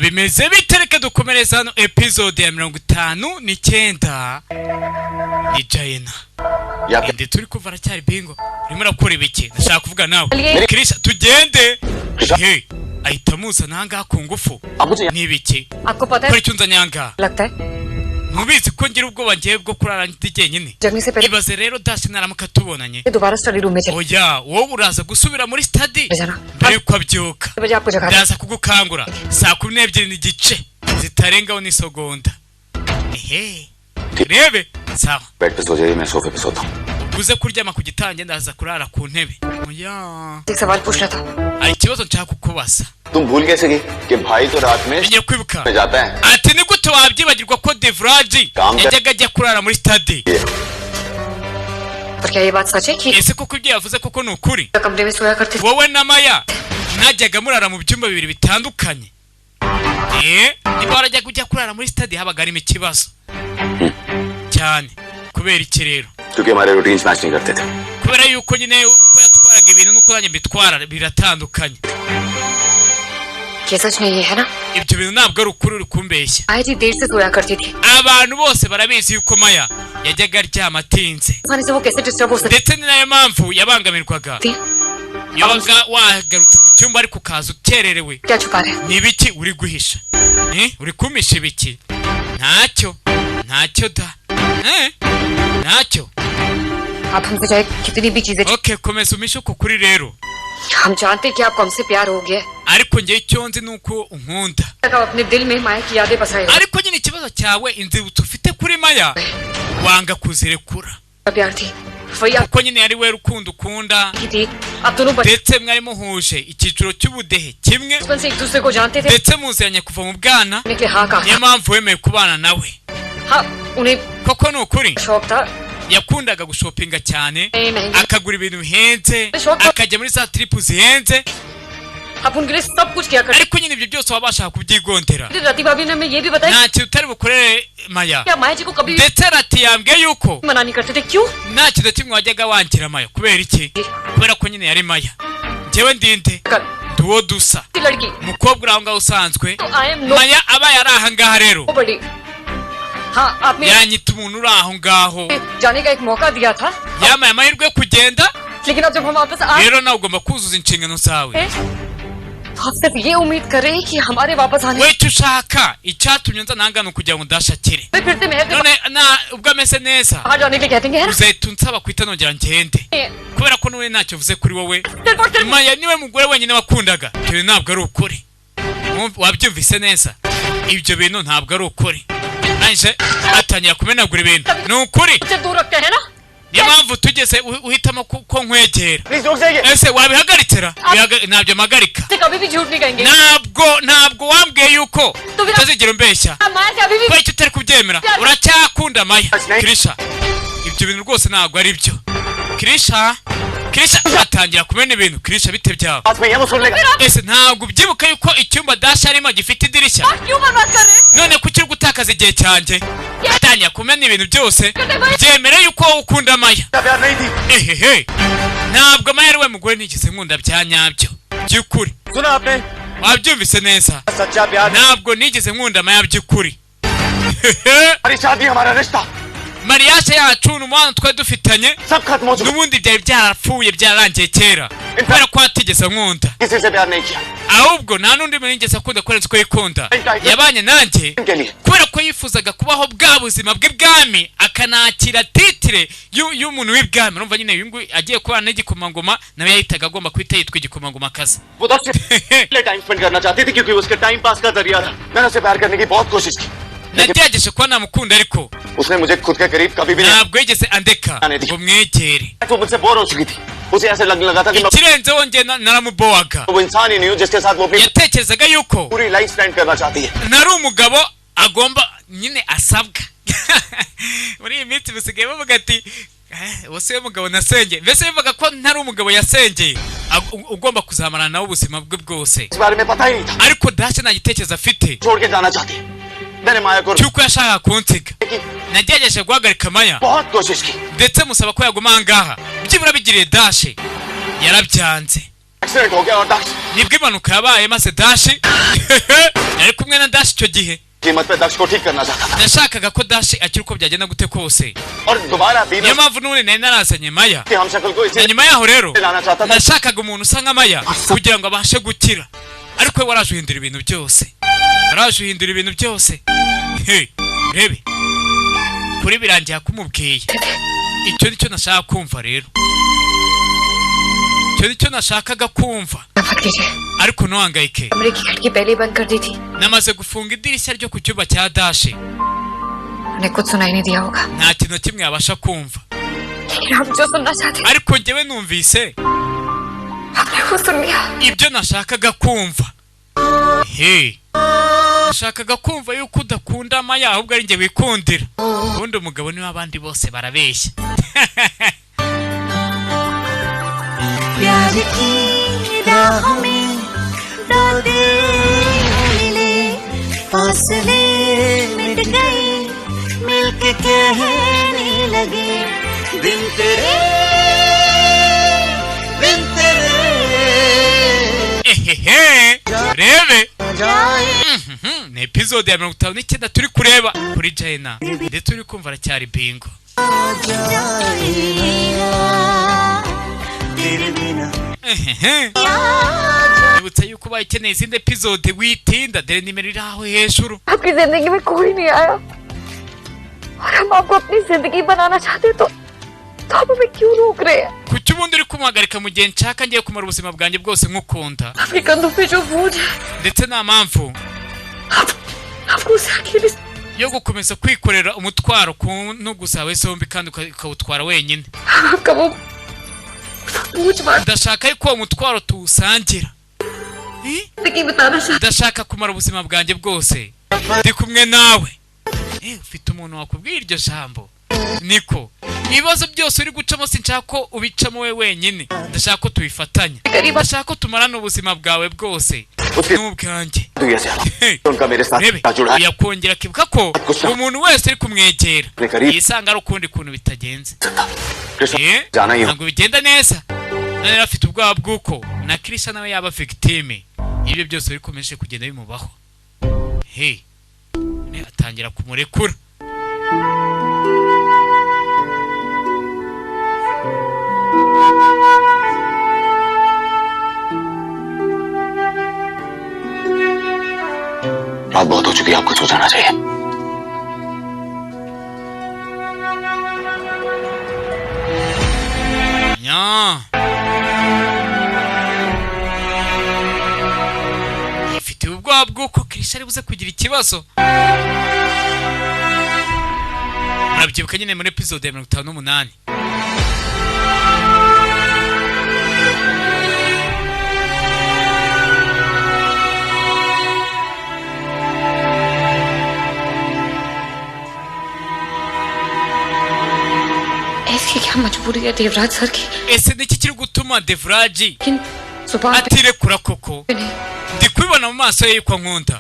Bimeze bite? Reka dukomereza hano episode ya 59. Ni Jayena ende turi kuva, aracyari bingo. Urimo urakora ibiki? Ndashaka kuvuga nawe Kirisha, tugende. He, ahita amuzana ahangaha ku ngufu. Ni ibiki? आपको पता है Kora icyo unzanye ahangaha. लगता है Ntubizi ko ngira ubwoba ngewe bwo kurara ndi jyenyine? जगने से पहले Ibaze rero Dasi naramuka tubonanye. दोबारा study room में चले Oya, wowe uraza gusubira muri study जाना mbere yuko abyuka. बजे आपको जगा Ndaza kugukangura saa 12:30 zitarengaho n'isegonda. Ehe, rebe, sawa. Bed पे सो जाइए, मैं सोफे पे सोता हूँ। Uze kuryama ku gitanda, ndaza kurara ku ntebe. Oya. एक सवाल पूछना था। Hari ikibazo nshaka kukubaza. तुम भूल कैसे गई कि भाई तो रात में Ngiye kwibuka में जाता है? Ati ni gute wabyibagirwa ko Devraji yajyaga ajya kurara muri stade? पर क्या ये बात सच है कि Ese koko ibyo yavuze koko ni ukuri? कमरे में सोया करते थे? Wowe na Maya mwajyaga murara mu byumba bibiri bitandukanye. Niba warajyaga ujya kurara muri stade, habaga harimo ikibazo cyane. Kubera iki rero? क्योंकि हमारे routines match नहीं करते थे। Kubera yuko nyine uko yatwaraga ibintu n'uko nanjye mbitwara biratandukanye. ये सच नहीं है ना? Ibyo bintu ntabwo ari ukuri, uri kumbeshya. आया जी देर से सोया करती थी। Abantu bose barabizi yuko Maya yajyaga aryama atinze. आसानी से वो कैसे डिस्टर्ब हो सकती Ndetse ni nayo mpamvu yabangamirwaga थी? Yabaga wagarutse mu cyumba ariko ukaza ukererewe. क्या छुपा रहे हैं? Ni ibiki uri guhisha? Uri kumpisha ibiki? Ntacyo, ntacyo da. Ntacyo. आप हमसे चाहे कितनी भी चीजें Okay, komeza umpishe uko kuri rero. हम जानते हैं कि आपको हमसे प्यार हो गया है। Ariko njyewe icyo nzi ni uko unkunda. तक आप अपने दिल में माया की यादें बसाए हो। Ariko nyine ikibazo cyawe, inzibutso ufite kuri Maya wanga kuzirekura. प्यार थी वही Kuko nyine yari we rukundo ukunda. आपकी थी। आप दोनों Ndetse mwari muhuje icyiciro cy'ubudehe kimwe. बचपन से एक दूसरे को जानते थे। Ndetse muziranye kuva mu bwana. के लिए हाँ कहा। Niyo mpamvu wemeye kubana nawe. हाँ, उन्हें Koko ni ukuri. शौक था Yakundaga gushopinga cyane, महंगे akagura ibintu bihenze, akajya muri za trip zihenze. आप उनके लिए सब कुछ किया करते Ariko nyine ibyo byose wabashaga kubyigondera. थे। रति भाभी ने हमें ये भी बताया Nta kintu utari bukorere Maya. कि आप माया जी को कभी Ndetse Rati yambwiye yuko मना नहीं करते थे। क्यों? nta kintu na kimwe wajyaga wangira Maya. Kubera iki? Kubera ko nyine yari Maya. Njyewe ndinde? कल Ndi uwo dusa, लड़की umukobwa uri aho ngaho usanzwe. तो I am no Maya abaye ari aha ngaha rero, बड़ी। हाँ, आपने yanyita umuntu uri aho ngaho. जाने का एक मौका दिया था। Yampaye amahirwe yo kugenda. लेकिन अब जब हम वापस आ Rero nawe ugomba kuzuza inshingano zawe. हैं, तो आप सिर्फ ये उम्मीद कर रहे हैं कि हमारे वापस आने We, icyo ushaka, icyatumye nza nanga ni ukugira ngo ndashakire. में फिर से महल के None na ubwo ameze neza, बाहर जाने के लिए कहते हैं ना? uzahita unsaba guhita nongera ngende, kubera ko n'uwe ntacyo uvuze kuri wowe. सिर्फ और सिर्फ Maya niwe mugore wenyine wakundaga. Ibyo bintu ntabwo ari ukuri. Wabyumvise neza, ibyo bintu ntabwo ari ukuri. Arangije atangira kumenagura ibintu. Ni ukuri. से दूर रखते हैं ना? Niyo mpamvu tugeze uhitamo ko nkwegera. Please रुक जाइए। Ese wabihagaritse? Ntabyo mpagarika. से कभी भी झूठ नहीं कहेंगे। Ntabwo wambwiye yuko utazigera umbeshya. आप माया से अभी भी Kubera icyo utari kubyemera, uracyakunda Maya. Kirisha, ibyo bintu rwose ntabwo ari byo. Kirisha, Kirisha atangira kumena ibintu. Kirisha, bite byawe? पास में ही है, वो सुन लेगा। Ese ntabwo ubyibuka yuko icyumba Dasha arimo gifite idirishya? क्यों बर्बाद कर रहे हैं? None kuki uri gutakaza igihe cyanjye? Atangira kumena ibintu byose. Byemere yuko wowe ukunda Maya. प्यार नहीं थी। Ehehe, ntabwo Maya ari we mugore nigeze nkunda bya nyabyo by'ukuri. सुना आपने? Wabyumvise neza? सच्चा प्यार Ntabwo nigeze nkunda Maya by'ukuri. हमारी शादी, हमारा रिश्ता Mariage yacu ni umubano twari dufitanye, सब खत्म हो चुका। n'ubundi byari byarapfuye, byararangiye kera, kubera ko atigeze nkunda. किसी से प्यार नहीं किया। Ahubwo nta n'undi muntu yigeze akunda kurenza uko yikunda. Yabanye nanjye के लिए kubera ko yifuzaga kubaho bwa buzima bw'ibwami, akanakira titre y'umuntu w'ibwami. Urumva nyine uyu nguyu agiye kubana n'igikomangoma, nawe yahitaga agomba guhita yitwa igikomangomakazi. वो दस से time spend करना चाहती थी क्योंकि उसके टाइम पास का जरिया था। मैंने उसे प्यार करने की बहुत कोशिश की, लेकिन Nagerageje kuba namukunda, ariko उसने मुझे खुद के करीब कभी भी नहीं ntabwo yigeze andeka ngo mwegere. वो मुझसे बोर हो चुकी थी। उसे ऐसे लगने लगा था कि मैं Ikirenzeho njye naramubowaga. वो इंसान ही नहीं हूँ जिसके साथ वो अपनी Yatekerezaga yuko पूरी लाइफ स्पेंड करना चाहती है। nari umugabo agomba nyine asabwa. Muri iyi minsi basigaye bavuga ati: "Eh, uwo si we mugabo nasengeye." Mbese bivuga ko ntari umugabo yasengeye ugomba kuzamarana nawe ubuzima bwe bwose. इस बारे में पता ही नहीं था। Ariko Dasha nta gitekerezo afite छोड़ के जाना चाहती है। मैंने माया को cy'uko yashakaga kunsiga. की Nagerageje guhagarika Maya, बहुत कोशिश की। ndetse musaba ko yaguma aha ngaha byibura bigiriye Dashe, yarabyanze. Accident हो गया और Dash Nibwo impanuka yabaye, maze Dashi Dashi icyo gihe. कीमत पे दक्ष को ठीक करना चाहता था। Nashakaga ko Dashi akira uko byagenda gute kose. और दोबारा बीना Niyo mpamvu n'ubundi nari narazanye Maya. कि हम शक्ल को इसे Na nyuma yaho rero लाना चाहता था। nashakaga umuntu usa nka Maya kugira ngo abashe gukira, ariko we waraje uhindura ibintu byose, waraje uhindura ibintu byose. Hey, rebe kuri birangiye akumubwiye. Icyo nicyo nashaka kumva rero, icyo nicyo nashakaga kumva. नफरत कीजिए। Ariko ntuhangayike, कमरे की खिड़की पहले ही बंद कर दी थी। namaze gufunga idirishya ryo ku cyumba cya Dashi. उन्हें कुछ सुनाई नहीं दिया होगा, Nta kintu na kimwe yabasha kumva, लेकिन हम जो सुनना चाहते थे ariko njyewe numvise हमने वो सुन लिया। ibyo nashakaga kumva. He, nashakaga kumva yuko udakunda Maya ahubwo ari njye wikundira. Ubundi umugabo niwe abandi bose barabeshya. प्यार की राह में दो दिल मिले, फासले मिट गए, मिलके कहने लगे दिन तेरे बिन तेरे Ehehe, rebe जाए। Ni episode ya 59 turi kureba kuri Jaina, ndetse turi kumva aracyari Bingo. जाएगा तेरे बिना। Ehehe. Nibutsa yuko ubaye ukeneye izindi episode witinda, dore nimero iri aho hejuru. आपकी जिंदगी में कोई नहीं आया और हम आपको अपनी जिंदगी बनाना चाहते तो आप हमें क्यों रोक रहे हैं? Kuki ubundi uri kumuhagarika mu gihe nshaka ngiye kumara ubuzima bwanjye bwose nkukunda? आपके कंधों पे जो बोझ है Ndetse nta mpamvu आपको उसे अकेले yo gukomeza kwikorera umutwaro ku ntugu zawe zombi kandi ukawutwara wenyine. आपका वो बोझ बांट Ndashaka yuko uwo mutwaro tuwusangira. Eh? जिंदगी बताना चाहते Ndashaka kumara ubuzima bwanjye bwose ndi kumwe nawe. Ufite umuntu wakubwira iryo jambo? Niko ibibazo byose uri gucamo sinshaka ko ubicamo we wenyine, ndashaka ko tubifatanya, ndashaka ko tumarana ubuzima bwawe bwose n'ubwanjye. तू ऐसे Hey. उनका मेरे साथ Rebe जुड़ा है। yakongera akibuka ko umuntu wese uri kumwegera Karibu. yisanga ari ukundi kuntu bitagenze. Krishna Eh, जाना ही हो। ntabwo bigenda neza. None rero afite ubwoba bw'uko na Krisha nawe yaba victime ibyo byose bikomeje kugenda bimubaho. Hey, none atangira kumurekura. रात बहुत हो चुकी है, आपको सो जाना चाहिए। Nya. Ifite ubwoba bw'uko Krisha ari buze kugira ikibazo. Murabyibuka nyine muri episode ya 58. ऐसी क्या मजबूरी है देवराज सर की? Ese niki kiri gutuma Devraj लेकिन सुबह atirekura koko? पे नहीं। Ndi kubibona mu maso ye yuko ankunda,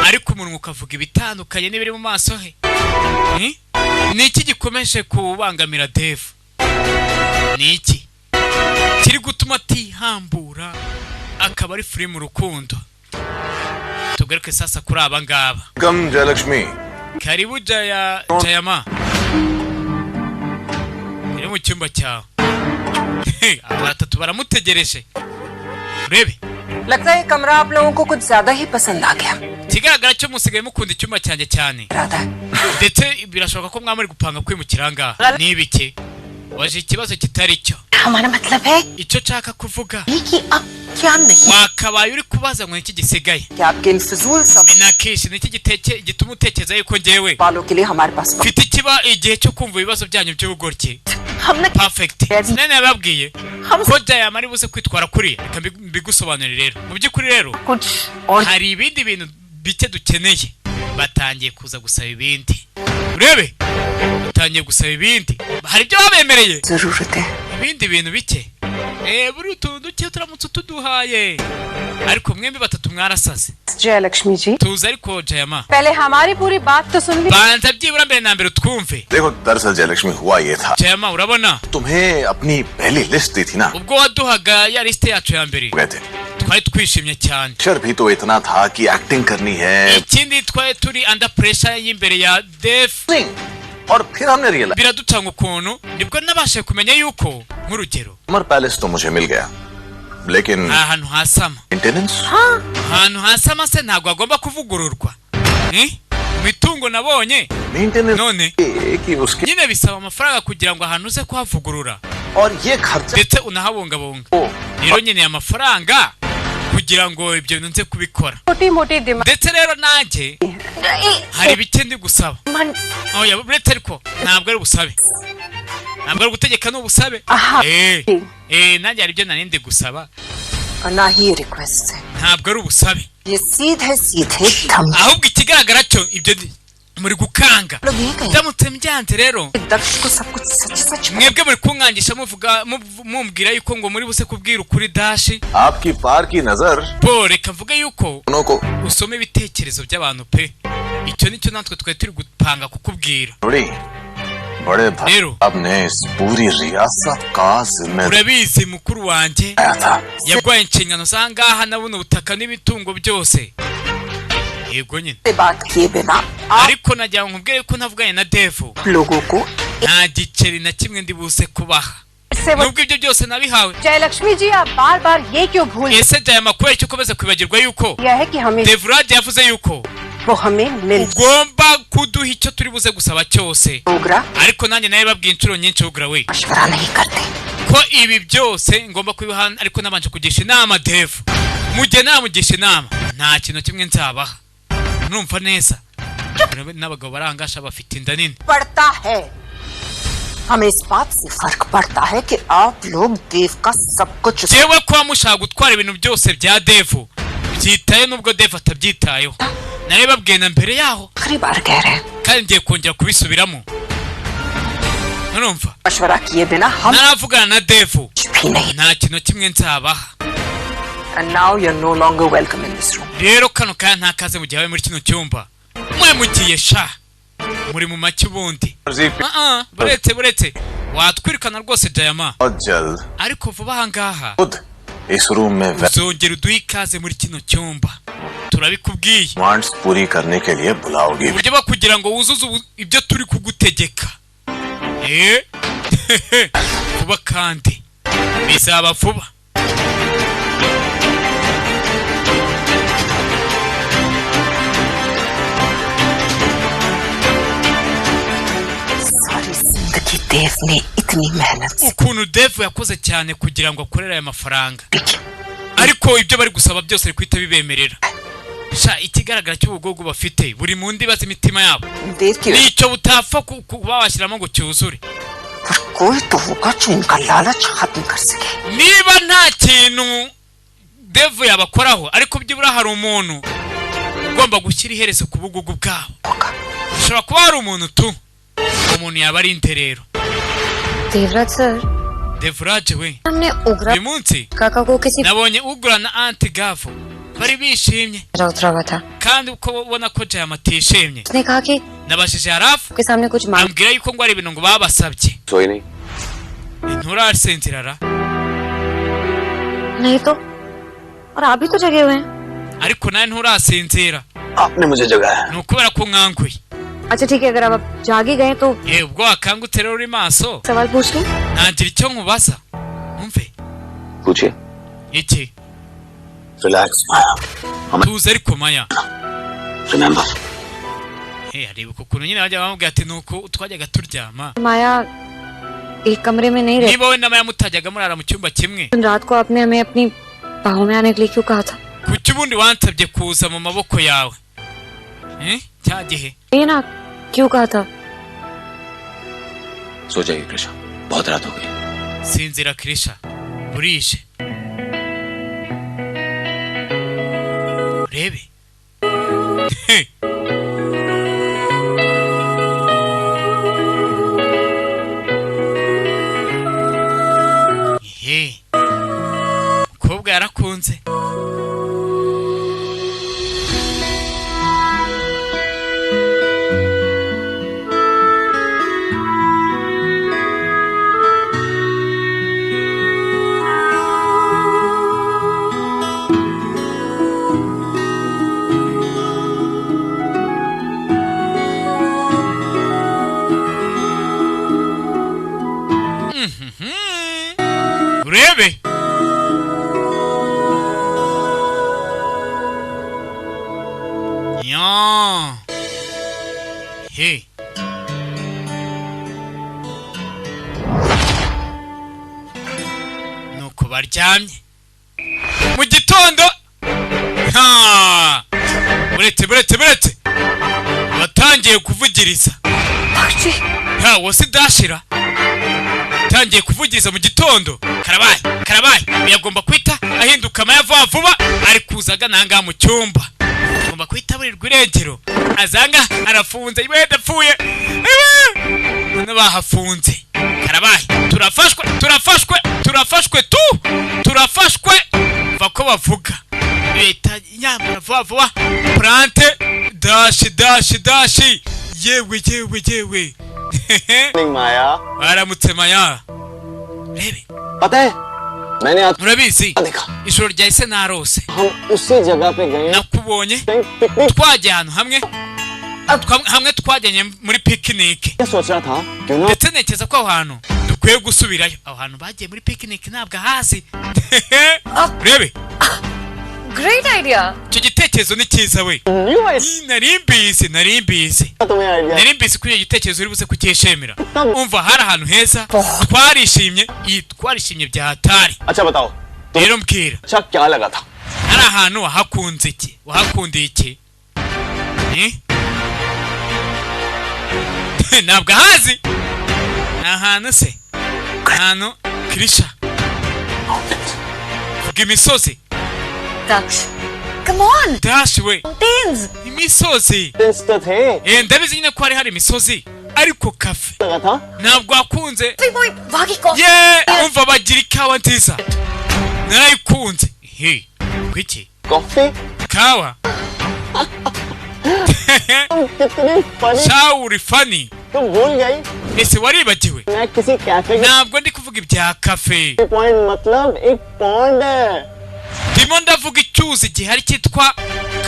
ariko umunwa ukavuga ibitandukanye n'ibiri mu maso he. Eh? Ni iki gikomeje kubangamira Dev? Ni iki kiri gutuma atihambura akaba ari free mu rukundo? Tugaruke sasa kuri aba ngaba. Come Jayalakshmi. Karibu Jaya, Jayama. Kari mu cyumba cyawe. Aba batatu baramutegereje. Urebe. लगता है कमरा आप लोगों को कुछ ज्यादा ही पसंद आ गया। Ikigaragara cyo musigaye mukunda icyumba cyanjye cyane, Radha ndetse birashoboka ko mwaba muri gupanga kwimukira aha ngaha. Ni ibiki? Waje ikibazo kitari cyo. हमारा मतलब है Icyo nshaka kuvuga, कि अब क्या नहीं wakabaye uri kubaza ngo niki gisigaye. कि आपके इन फजूल सब Minakishi, niki giteke gituma utekereza yuko njyewe बालों के लिए हमारे पास वक्त- mfite ikiba igihe cyo kumva ibibazo byanyu by'ubugoryi? हमने Perfect. None yababwiye ko Jayama ari buze kwitwara kuriya. Reka mbigusobanurire rero. Mu by'ukuri rero कुछ और hari ibindi bintu bike dukeneye. Batangiye kuza gusaba ibindi. Urebe, batangiye gusaba ibindi. Hari ibyo babemereye, जरूरत है। ibindi bintu bike. Buri utuntu duke turamutse utuduhaye. Ariko mwembi batatu mwarasaze. Jayalakshmi ji Tuza ariko Jayama, पहले हमारी पूरी बात तो सुन ली। banza byibura mbere na mbere utwumve. देखो दरअसल जयलक्ष्मी हुआ ये था, Jayama, urabona तुम्हें अपनी पहली लिस्ट दी थी ना, ubwo waduhaga ya lisite yacu ya mbere गए थे। Twari twishimye cyane. Pressure भी तो इतना था कि एक्टिंग करनी है Ikindi twari turi under pressure y'imbere ya Dev. और फिर हमने realise Biraducanga ukuntu nibwo nabashije kumenya yuko nk'urugero Summer palace तो मुझे मिल गया लेकिन ahantu hasama maintenance ahantu hasama se ntabwo hagomba kuvugururwa. Eh? Imitungo nabonye maintenance none कि उसके nyine bisaba amafaranga kugira ngo ahantu uze kuhavugurura और ये खर्चा ndetse unahabungabunga. Rero nyine amafaranga kugira ngo ibyo bintu nze kubikora. मोटी मोटी दिमाग Ndetse rero nanjye hari ibike ndi gusaba. Oya buretse ariko ntabwo ari ubusabe, ntabwo ari gutegeka n'ubusabe. Aha. Nanjye hari ibyo nari ndi gusaba, और ना ही request है ntabwo ari ubusabe. ये सीधे सीधे धमकी Ahubwo ikigaragara cyo ibyo muri gukanga. लोग ये कहें Ndamutse mbyanze rero दक्ष को सब कुछ सच सच mwebwe muri kunkangisha muvuga mumbwira yuko ngo muri buse kubwira ukuri dashi. आपकी पार की नजर Bo reka mvuge yuko दोनों को usome ibitekerezo by'abantu pe. Icyo nicyo natwe twari turi gupanga kukubwira. थोड़ी बड़े भाई Rero साहब ने इस पूरी रियासत का जिम्मेदार urabizi mukuru wanjye था yarwaye inshingano z'ahangaha na buno butaka n'ibitungo byose. Yego nyine से बात किए बिना आप ariko nagira ngo nkubwire ko ntavuganye na Devu लोगों को nta giceri na kimwe ndi buze kubaha से वो nubwo ibyo byose nabihawe. Jayalakshmi जी आप बार बार ये क्यों भूल Ese Jayama kubera icyo ukomeza kwibagirwa yuko गया है कि हमें Devraj yavuze yuko वो हमें मिल ugomba kuduha icyo turi buze gusaba cyose. Dogra Ariko nanjye nawe babwiye inshuro nyinshi Ugra we मशवरा नहीं करते ko ibi byose ngomba kubiha ariko nabanje kugisha inama Dev. Mu gihe namugisha inama nta kintu kimwe nzabaha. Numva neza n'abagabo barangasha bafite inda nini. पड़ता है हमें इस बात से फर्क पड़ता है कि आप लोग देव का सब कुछ Jewe kuba mushaka gutwara ibintu byose bya Dev byitaye nubwo Dev atabyitayeho. Nari babwiye na mbere yaho आखिरी बार कह रहे हैं kandi ngiye kongera kubisubiramo. Nurumva मशवरा किए बिना हम naravugana na Dev कुछ भी नहीं nta kintu kimwe nzabaha. And now you're no longer welcome in this room. Rero kano kanya nta kaze mu gihe muri kino cyumba mwe mugiye sha muri mu make ubundi. Buretse buretse watwirukana rwose Jayama बहुत जल्द ariko vuba aha ngaha खुद इस रूम में uzongera uduhe ikaze muri kino cyumba turabikubwiye. Demands पूरी करने के लिए बुलाओगी Uburyo bwo kugira ngo wuzuze ibyo turi kugutegeka. Vuba kandi bizaba vuba. सारी जिंदगी देव ने इतनी मेहनत से Ukuntu Dev yakoze cyane kugira ngo akorere aya mafaranga ariko ibyo bari gusaba byose ari guhita bibemerera. Sha ikigaragara cy'ubugogo bafite buri mu ndiba z'imitima yabo देव की nicyo butapfa kuba washyiramo ngo cyuzure. पर कोई तो होगा जो उनका लालच खत्म कर सके Niba nta kintu Dev yabakoraho ariko byibura hari umuntu ugomba gushyira iherezo ku bugugu bwabo. होगा Ushobora kuba hari umuntu tu umuntu yaba ari inte rero. Devraj sir Devraj we हमने उग्रा uyu munsi काका को किसी nabonye Ugra na Aunty Gavu bari bishimye उतरा हुआ था kandi uko ubona ko Jayama atishimye. उसने कहा कि Nabashije Harafu के सामने कुछ मांग ambwira yuko ngo ari ibintu ngo babasabye. सोई नहीं Nturasinzira ra नहीं तो और आप भी तो जगे हुए हैं ariko nawe nturasinzira आपने मुझे जगाया ni ukubera ko nkanguye. अच्छा ठीक है अगर आप जाग ही गए तो Ubwo wakangutse rero uri maso सवाल पूछ लूं nagira icyo nkubaza. Umve पूछिए iki relax Maya tuze ariko Maya. Remember Aribuka ukuntu nyine bajya bamubwira ati nuko twajyaga turyama माया एक कमरे में नहीं रहे niba we na Maya mutajyaga murara mu cyumba kimwe रात को आपने हमें अपनी बाहों में आने के लिए क्यों कहा था kuki ubundi wansabye kuza mu maboko yawe? Cya gihe ये ना क्यों कहा था सो जाइए कृष्णा बहुत रात हो गई Sinzira Krisha burije urebe. Ehe umukobwa yarakunze. No he nuko baryamye mu gitondo. Ha, buretse buretse buretse, batangiye kuvugiriza. Ha, wose dashira tangiye kuvugiriza mu gitondo. Karabaye karabaye, yagomba kwita ahinduka amaya vuba vuba, ari kuza agana ahangaha mu cyumba. Agomba kwita aburirwa irengero, azanga arafunze, iwe ndapfuye, iwe bahafunze. Karabaye, turafashwe turafashwe turafashwe tu turafashwe, va ko bavuga leta yambara vuba vuba. Plante dashi dashi dashi, yewe yewe yewe. Maya baramutse Maya. Rebe पता है मैंने आज murabizi देखा ijoro ryahise narose हम उसी जगह पे गए nakubonye picnic twajya ahantu hamwe hamwe twajyanye muri picnic. सोच रहा था क्यों ना Ndetse ntekereza ko aho hantu dukwiye gusubirayo. Aho hantu bagiye muri picnic ntabwo ahazi. Rebe Great idea. Icyo gitekerezo ni cyiza we. New idea Nari mbizi nari mbizi तुम्हें idea nari mbizi ko icyo gitekerezo uri buze kucyishimira. Umva hari ahantu heza twarishimye, iyi twarishimye bya hatari. अच्छा बताओ Rero mbwira अच्छा क्या लगा था hari ahantu wahakunze iki, wahakundiye iki? Eh? Ntabwo ahazi ahantu se, ahantu Kirisha vuga imisozi. Daksh, come on. Dash we Mountains. imisozi. तो थे Eh, ndabizi nyine ko hari hari imisozi, ariko kafe लगा था ntabwo wakunze. Coffee point, वहाँ की coffee. Ye umva bagira ikawa nziza narayikunze. He kuki coffee kawa कितनी funny shawu funny तुम भूल गई ese waribagiwe? मैं किसी कैफे के Ntabwo ndi kuvuga ibya kafe, point मतलब एक पॉन्ड है. ndimo ndavuga icyuzi gihari cyitwa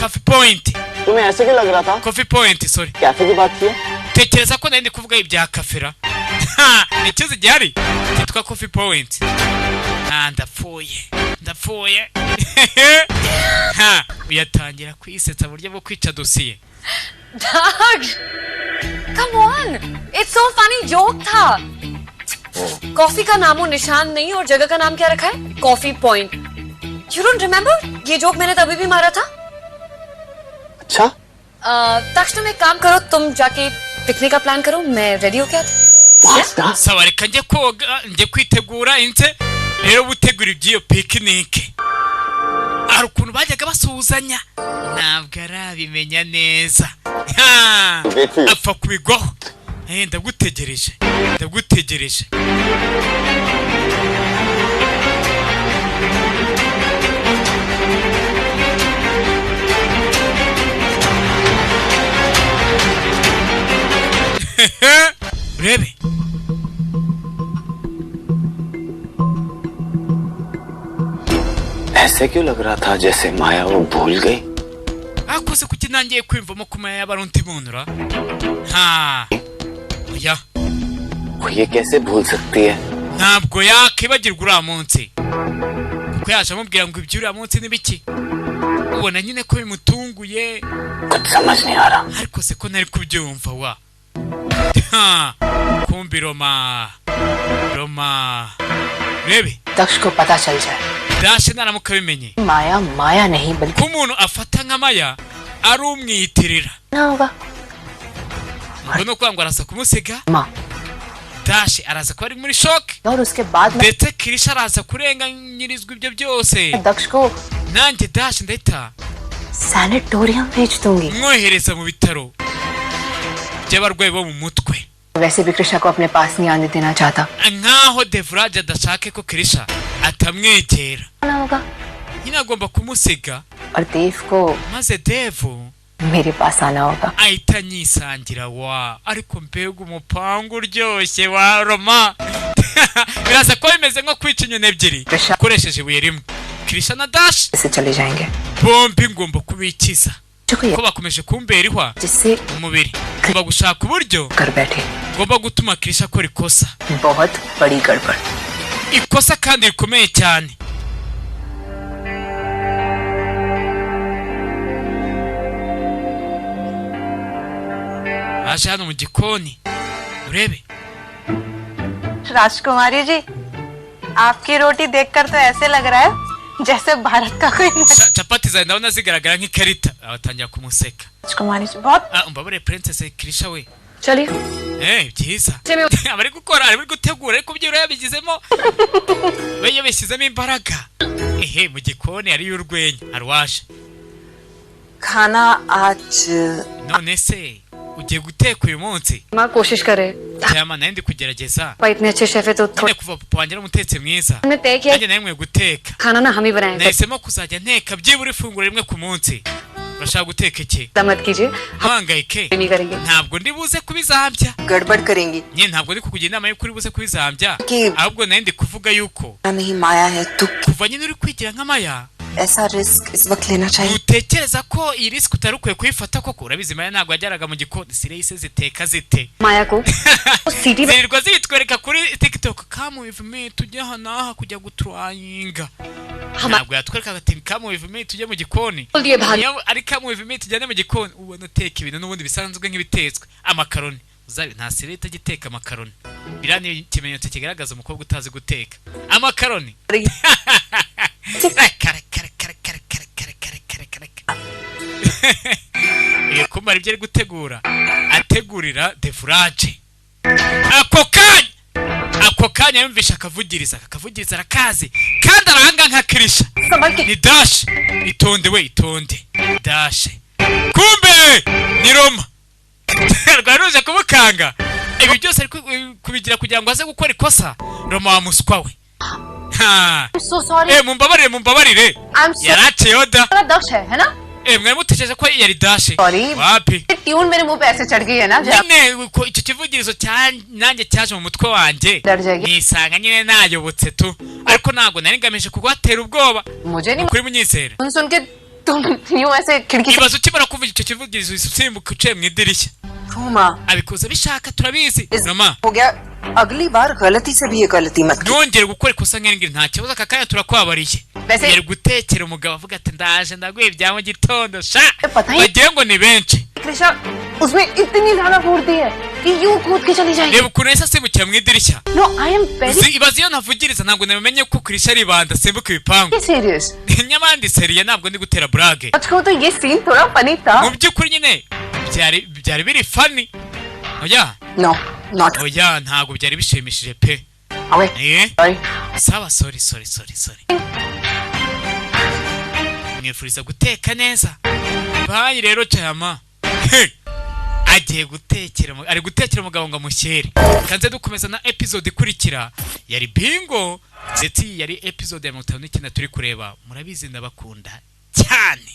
Coffee Point. तुम्हें ऐसे क्यों लग रहा था Coffee Point, sorry. Cafe की बात की है? Tekereza ko nari ndi kuvuga ibya kafera. Ni icyuzi gihari cyitwa Coffee Point. Ah, ndapfuye ndapfuye. Ha, uyatangira kwisetsa buryo bwo kwica dosiye. Daksh, come on. It's so funny joke था. कॉफी का नामो निशान नहीं और जगह का नाम क्या रखा है? Coffee point. You don't remember? ये जोक मैंने तभी भी मारा था. अच्छा दक्ष तुम एक काम करो, तुम जाके पिकनिक का प्लान करो, मैं रेडी होके आती हूँ. Sawa, reka njye koga njye kwitegura inze rero gutegura iby'iyo picnic. Hari ukuntu bajyaga basuhuzanya ntabwo arabimenya neza. Ha, apfa kubigwaho. Ndagutegereje ndagutegereje. Urebe ऐसे क्यों लग रहा था जैसे माया वो भूल गई? Akoze kuki nangiye kwiyumvamo ko Maya yaba ari undi muntu ra? Ha, oya वो ये कैसे भूल सकती है? Ntabwo yakibagirwa uriya munsi, kuko yaje amubwira ngo ibyo uriya munsi ni biki, ubona nyine ko bimutunguye. कुछ समझ नहीं आ रहा. Ariko se ko ntari kubyumva wa? Ha, kumbi Roma Roma rebe दक्ष को पता चल जाए Dash naramuka abimenye माया माया नहीं बल्कि ko umuntu afata nka Maya ari umwiyitirira, ना होगा ubwo ni ukuvuga ngo araza kumusiga. माँ Dash araza kuba ari muri shock, और उसके बाद मैं ndetse Kirisha araza kurenganyirizwa ibyo byose. दक्ष को Nanjye Dash ndahita sanatorium भेज दूंगी. mwohereza mu bitaro by'abarwayi bo mu mutwe. वैसे भी कृष्णा को अपने पास नहीं आने देना चाहता. Nkaho Devraj adashake ko Kirisha atamwegera, ना होगा nyine agomba kumusiga और देव को maze Dev मेरे पास आना होगा. ahita anyisangira wa. Ariko mbega umupangu uryoshye wa Roma. Biraza kuba bimeze nko kwica inyoni ebyiri ukoresheje ibuye rimwe. Kirisha na Dash इससे चले जाएंगे. bombi ngomba kubikiza शुक्रिया ko bakomeje kumbera ihwa जिससे umubiri. Ngomba gushaka uburyo कर बैठे ngomba gutuma Kirisha akora ikosa, बहुत बड़ी गड़बड़. ikosa kandi rikomeye cyane. Aje hano mu gikoni urebe. राजकुमारी जी, आपकी रोटी देखकर तो ऐसे लग रहा है जैसे भारत का कोई Capati zawe ndabona zigaragara nk'ikarita. Abatangira kumuseka. राजकुमारी जी बहुत Ah, umbabare princess Krisha we. चलिए Byiza. Abari gukora, ari gutegura, ariko byibura yabigizemo we yabishyizemo imbaraga. Ehe, mu gikoni hariyo urwenya arwaje. खाना आज None se ugiye guteka uyu munsi? माँ कोशिश करे Cyama nari ndi kugerageza. पापा इतने अच्छे शेफ है तो थोड़ा Nyine kuva papa wanjye ari umutetsi mwiza, हमने तय किया nanjye nari nkwiye guteka. खाना ना हम ही बनाएंगे Nahisemo kuzajya nteka byibura ifunguro rimwe ku munsi. Urashaka guteka iki? मत कीजिए Mpangayike, नहीं करेंगे ntabwo ndi buze kubizambya. गड़बड़ करेंगी Nyine ntabwo ndi kukugira inama y'uko uri buze kubizambya, Ki- ahubwo nari ndi kuvuga yuko नहीं माया है तू kuva nyine uri kwigira nka Maya, ऐसा रिस्क इस वक्त लेना चाहिए ntutekereza ko iyi risk utari ukwiye kuyifata koko? Urabizi Maya ntabwo yajyaraga mu gikoni. Sireyise ziteka zite? माया को सीटी Zirirwa zitwereka kuri TikTok, come with me tujye aha n'aha kujya guturayinga. Ntabwo yatwereka ati come with me tujye mu gikoni. बोल दिए भाग Iyo ari come with me tujyane mu gikoni, ubona uteka ibintu n'ubundi bisanzwe nk'ibitetswe amakaroni. Uzabi nta sireye itajya iteka amakaroni. Biriya ni ikimenyetso kigaragaza umukobwa utazi guteka amakaroni. Reka reka reka reka reka reka reka reka reka reka. Iyo kumara ibyo ari gutegura, ategurira Devuraje. Ako kanya, ako kanya yumvisha akavugiriza, akavugiriza arakazi kandi arahanga nka Kirisha. Ni Dashe. Itonde we, itonde Dashe. Kumbe ni Roma rwari ruje kumukanga. Ibi byose ari kubigira kugira ngo aze gukora ikosa. Roma wa muswa we. Ha. So sorry. Mumbabarire, mumbabarire. I'm so Yaraciye oda. दक्ष है है ना Mwari mutekereje ko yari Dashe? Sorry. Wapi. Tune मेरे मुंह पे ऐसे चढ़ गई है ना जब Nyine ko icyo kivugirizo cya nanjye cyaje mu mutwe wanjye, डर जाएगी nisanga nyine nayobotse tu, ariko ntabwo nari ngamije kuguhatera ubwoba. मुझे नहीं Kuri munyizera. सुन सुन के तुम यूं ऐसे खिड़की से Ibaze ukimara kuva icyo kivugirizo usimbuka uciye mu idirishya. Roma Abikoze bishaka, turabizi. इस Roma, हो गया अगली बार गलती से भी ये गलती मत की ntongere gukora ikosa nk'iri, nta kibazo, aka kanya turakwabariye. Mbese- Yari gutekera umugabo avuga ati ndaje ndaguha ibya mu gitondo sha. पता ही Bagira ngo ni benshi. Krisha उसमें इतनी ज्यादा फूर्ती है कि यूं कूद के चली जाएगी Reba ukuntu yahise asimbukira mu idirishya. No I am very Ibaze iyo ntavugiriza ntabwo namenye ko Krisha ari ibanda asimbuka ibipangu. Serious Nyamandi seriye, ntabwo ndi gutera burage. सच कहूं तो ये सीन थोड़ा फनी था Mu by'ukuri nyine byari biri funny. Oya, no not oya, ntabwo byari bishimishije pe. अबे Eh? Sorry Sawa, sorry sorry sorry sorry. Mwifuriza guteka neza. Bayi rero Chayama. Agiye gutekera, ari gutekera umugabo ngo amushyere. Kanze dukomeza na episode ikurikira. Yari Bingo, ndetse iyi yari episode ya 59 turi kureba. Murabizi ndabakunda cyane.